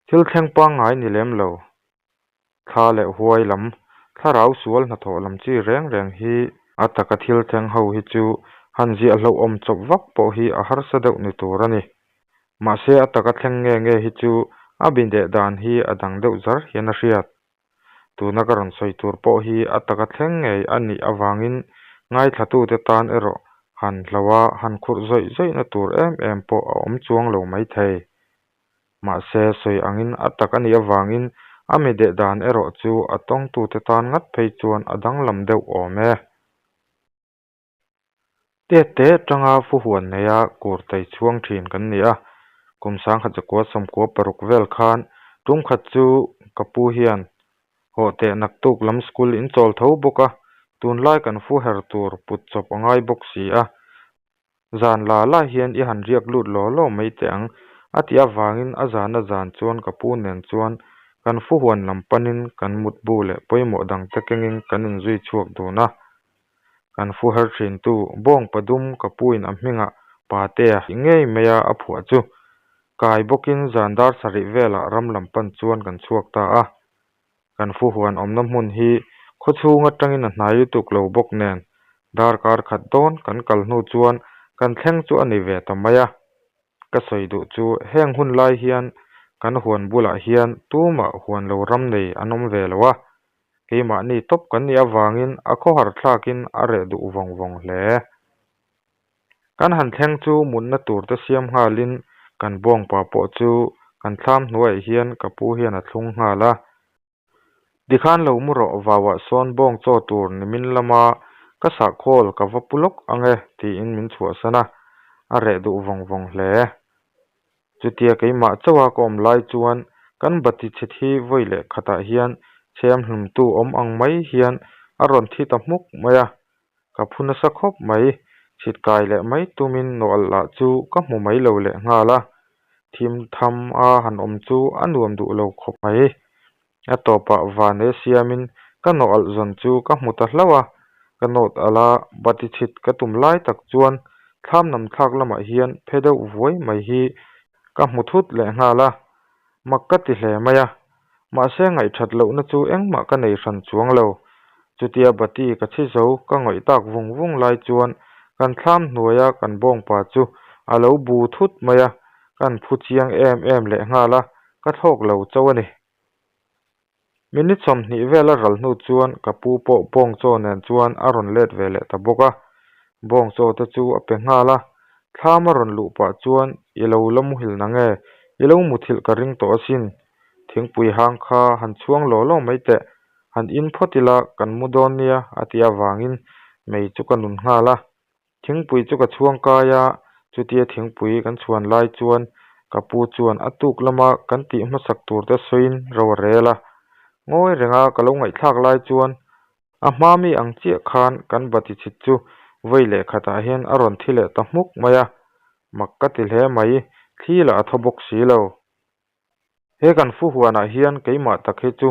Thil thleng pangngai ni lem lo. Thla leh huai lam, thlarau sual hnathawh lam chi reng reng hi a taka thil thleng ho hi chu han ziah hlauhawm chawp vak pawh hi a harsa deuh ni tur a ni. Mahse a taka thleng nge nge hi chu a bindeh dan hi a dang deuh zar hian a hriat. Tuna ka rawn sawi tur pawh hi a taka thleng ngei a nih avangin ngaithlatute tan erawh han hlauh a, han khurh zawih zawihna tur em em pawh a awm chuang lo maithei. Mahse, sawi angin a tak a nih avangin a mi deh dan erawh chu a tawngtute tan ngat phei chuan a danglam deuh awm e. Tet te atanga fuhuan neia kur tei chhuang thin kan ni a, kum sangkhat zakua sawmkua paruk vel khan tum khat chu ka pu hian hawh teh naktuk lam school in chawl tho bawk a, tunlai kan fu her tur put chawp a ngai bawk si a, Zan la la hian i han riak lut law law mai teh ang, a tih avangin a zana zan chuan ka pu nen chuan kan fuhuan lam panin kan mutbu leh pawimawh dangte kengin kan inzui chhuak dun a. Kan fu her thintu Bawng Padum ka puin a hmingah Patea ngei maia a phuah chu kai bawkin zan dar sarih velah ram lam pan chuan kan chhuak ta a. Kan fuhuan awmna hmun hi khawchhung atangin a hnai lutuk lo bawk nen darkar khat dawn kan kal hnu chuan kan thleng chu a ni ve ta mai a. Ka sawi duh chu heng hun lai hian kan huan bulah hian tumah huan lo ram nei an awm ve lo a, keimahni tawp kan nih avangin a khawhar thlakin a reh duh vawng vawng hle. Kan han thleng chu mutna tur te siam nghalin kan bawngpa pawh chu kan thlam hnuaiah hian ka pu hian a thlung nghal a. Tikhan lo mu rawh vauah sawn bawng chaw tur nimin lama ka sahkhawl ka va pu lawk ang e tiin min chhuahsan a, a reh duh vawng vawng hle. Chutia keimah chauha ka awm lai chuan kan bati chhit hi vawi leh khatah hian chhem hlumtu awm ang mai hian a rawn thi ta hmuk mai a, Ka phu nasa khawp mai, chhit kai leh mai tumin nawlh lah chu ka hmu mai lo leh nghal a, thim tham a han awm chu a nuam duh lo khawp mai. A tawpah van e siamin ka nawlh zawn chu ka hmu ta hlauh a, ka nawt alh a, bati chhit ka tum lai tak chuan thlam nam thlak lamah hian phe deuh vuai mai hi ka hmu thut leh nghal a, mak ka ti hle mai a. Mahse ngaihthat lohna chu engmah ka nei hran chuang lo. Chutia bati ka chhi zo ka ngawih tak vung vung lai chuan kan thlam hnuaia kan bawngpa chu a lo bu thut mai a, kan phu chiang em em leh nghal a, ka thlawk lo chauh a ni. Minute 20 vel a ral hnu chuan ka pu pawh bawng chaw nen chuan a rawn let ve leh ta bawk a, bawng chaw te chu a pe nghal a, thlam a rawn luh pah chuan i lo la muhil nange, i lo muthilh ka ring tawh asin, Thingpui hang kha han chhuang law law mai teh, han in phawt ila kan mu dawn nia a tih avangin mei chu ka nun nghal a. Thingpui chu ka chhuang kai a, chutia thingpui kan chhuan lai chuan ka pu chuan a tuk lama kan tih hmasak tur te sawiin ro a rel a. Ngawi renga ka lo ngaihthlak lai chuan a hma mi ang chiah khan kan bati chhit chu vawi leh khatah hian a rawn thi leh ta hmuk mai a, mak ka ti hle mai, thli lah a thaw bawk si lo. He kan fu huanah hian keimah tak hi chu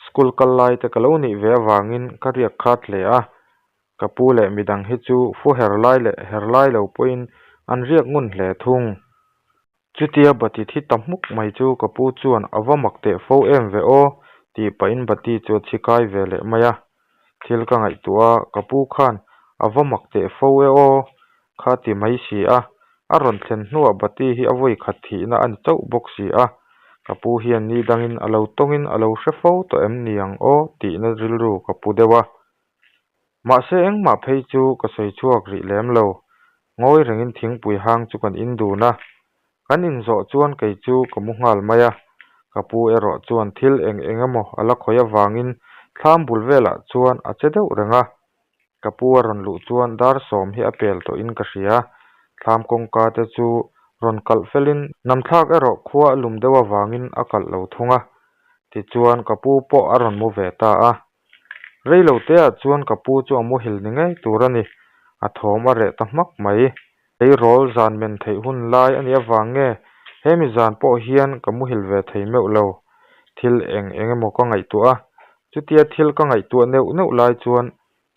school kal lai te ka lo nih ve avangin ka riak khat hle a, ka pu leh midang hi chu fu her lai leh her lai lo pawhin an riak ngun hle thung. Chutia bati thi ta hmuk mai chu ka pu chuan a va mak teh fo em ve aw tih pahin bati chu a chhi kai ve leh mai a. Thil ka ngaihtuah a, ka pu khan a va mak teh fo e aw kha ti mai si a, a rawn thlen hnuah Bati hi a vawi khat thihna a ni chauh bawk si a, ka pu hian ni dangin a lo tawngin a lo hre fo tawh em ni ang aw tihna rilru ka pu deuh a. Mahse engmah phei chu ka sawi chhuak rih lem lo, ngawi rengin thingpui hang chu kan in dun a, kan inzawh chuan kei chu ka mu nghal mai a, ka pu erawh chuan thil eng eng emaw a la khawih avangin thlam bul velah chuan a che deuh reng a, Ka pu a rawn luh chuan dar sawm hi a pel tawhin ka hria. Thlam kawngka te chu rawn kalh felin namthlak erawh khua a lum deuh avangin a kalh lo thung a. Tichuan ka pu pawh a rawn mu ve ta a. Rei lo teah chuan ka pu chu a muhil ni ngei tur a ni. A thawm a reh ta hmak mai. Tleirawl zan men theih hun lai a nih avang nge hemi zan pawh hian ka muhil ve thei meuh lo. Thil eng eng emaw ka ngaihtuah a, chutia thil ka ngaihtuah neuh neuh lai chuan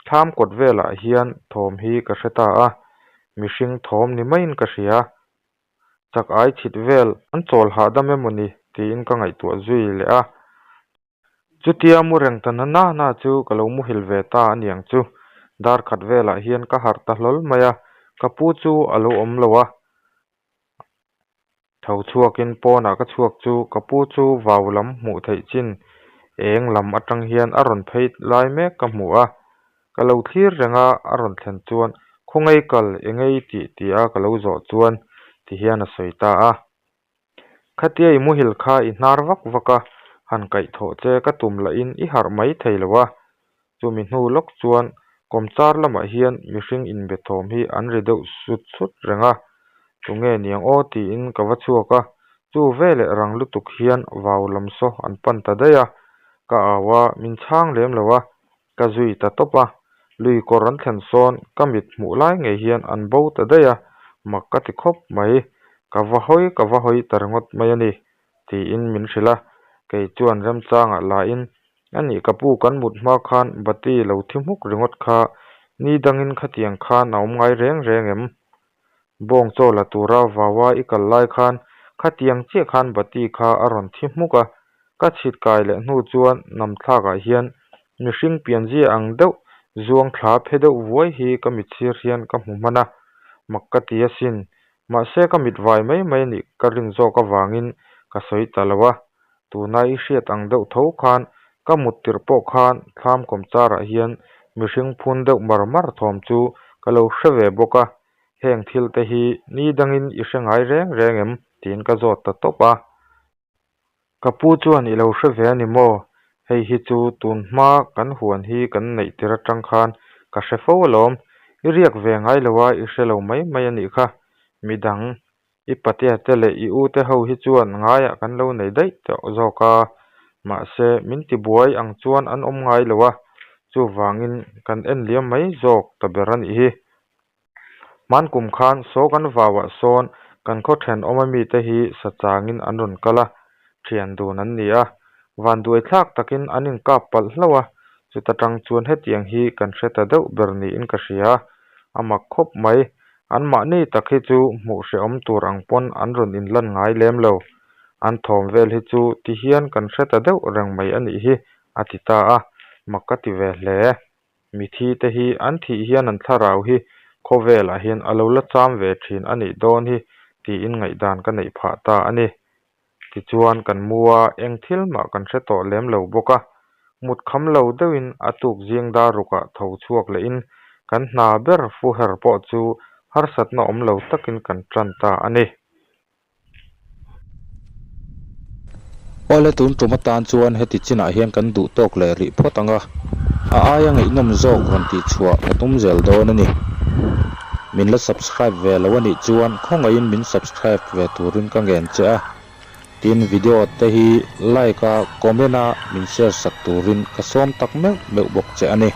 thlam kawt velah hian thawm hi ka hre ta a. Mihring thawm ni maiin ka hria. Chak ai chhit vel an chawl hahdam emaw ni tiin ka ngaihtuah zui leh a. Chutia mu reng ta na na na chu ka lo muhil ve ta a niang chu. Dar khat velah hian ka harh ta hlawl mai a, ka pu chu a lo awm lo a. Tho chhuakin pawnah ka chhuak chu ka pu chu vau lam hmuh theih chin eng lam atang hian a rawn phei lai mek ka hmu a. Ka lo thlir reng a, a rawn thlen chuan Khawngei kal engei tih ti a ka lo zawh chuan ti hian a sawi ta a. Khatia i muhil kha i hnar vak vak a, han kaihthawh che ka tum lahin i harh mai thei lo a. Chumi hnu lawk chuan kawmchar lamah hian mihring inbe thawm hi an ri deuh sut sut reng a, tunge niang aw tiin ka va chhuak a, chu veleh rang lutuk hian vau lam saw an pan ta daih a, ka au a, min chhang lem lo a, ka zui ta tawp a, lui kawr an thlen sawn ka mit hmuh lai ngei hian an bo ta daih a, mak ka ti khawp mai, ka va hawi ka va hawi ta ringawt mai a ni tiin min hrilh a, kei chuan remchangah lahin A nih ka pu kan mut hma khan bati lo thi hmuk ringawt kha ni dangin khatiang khan a awm ngai reng reng em? Bawng chaw la tura vaua i kal lai khan khatiang chiah khan bati kha a rawn thi hmuk a, ka chhit kai leh hnu chuan namthlakah hian mihring pianzia ang deuh zuang thla phe deuh vuai hi ka mitsir hian ka hmu hman a, mak ka ti asin. Mahse ka mit vai mai mai a nih ka rin zawk avangin ka sawi ta lo a. Tuna i hriat ang deuh tho khan ka mut tirh pawh khan thlam kawmcharah hian mihring phun deuh mar mar thawm chu ka lo hre ve bawk a, heng thil te hi ni dangin i hre ngai reng reng em? tiin ka zawt ta tawp a. Ka pu chuan i lo hre ve a ni maw? Hei hi chu tun hma kan huan hi kan neih tir atang khan ka hre fo alawm, i riak ve ngai lo a i hre lo mai mai a nih kha, midang I patea te leh i ute ho hi chuan ngaiah kan lo nei daih tawh zawk a, mahse min tibuai ang chuan an awm ngai lo a, chuvangin kan en liam mai zawk ta ber a nih hi. Hman kum khan saw kan vauah sawn kan khaw thenawma mite hi sa changin an rawn kal a, thian dun an ni a, vanduai thlak takin an inkap palh hlauh a, chuta tang chuan hetiang hi kan hre ta deuh ber niin ka hria, a mak khawp mai. Anmahni tak hi chu hmuh hrehawm tur ang pawn an rawn inlan ngai lem lo. An thawm vel hi chu ti hian kan hre ta deuh reng mai a nih hi, a ti ta a, mak ka ti ve hle. Mithi te hi an thih hian an thlarau hi khawvelah hian a lo la cham ve thin a nih dawn hi tiin ngaihdan ka neih phah ta a ni. Tichuan kan mu a, eng thil mah kan hre tawh lem lo bawk a, mut kham lo deuhin a tuk zing dar rukah tho chhuak lehin kan hna ber fuher pawh chu harsatna awm lo takin kan tan ta a ni. Awle tun tum atan chuan heti chinah hian kan duh tawk leh rih phawt ang a, a aia ngaihnawm zawk rawn tih chhuah ka tum zel dawn a ni. Min la subscribe ve lo a nih chuan khawngaihin min subscribe ve turin ka ngen che a, tin video te hi like a comment a min share sak turin ka sawm tak meuh meuh bawk che a ni.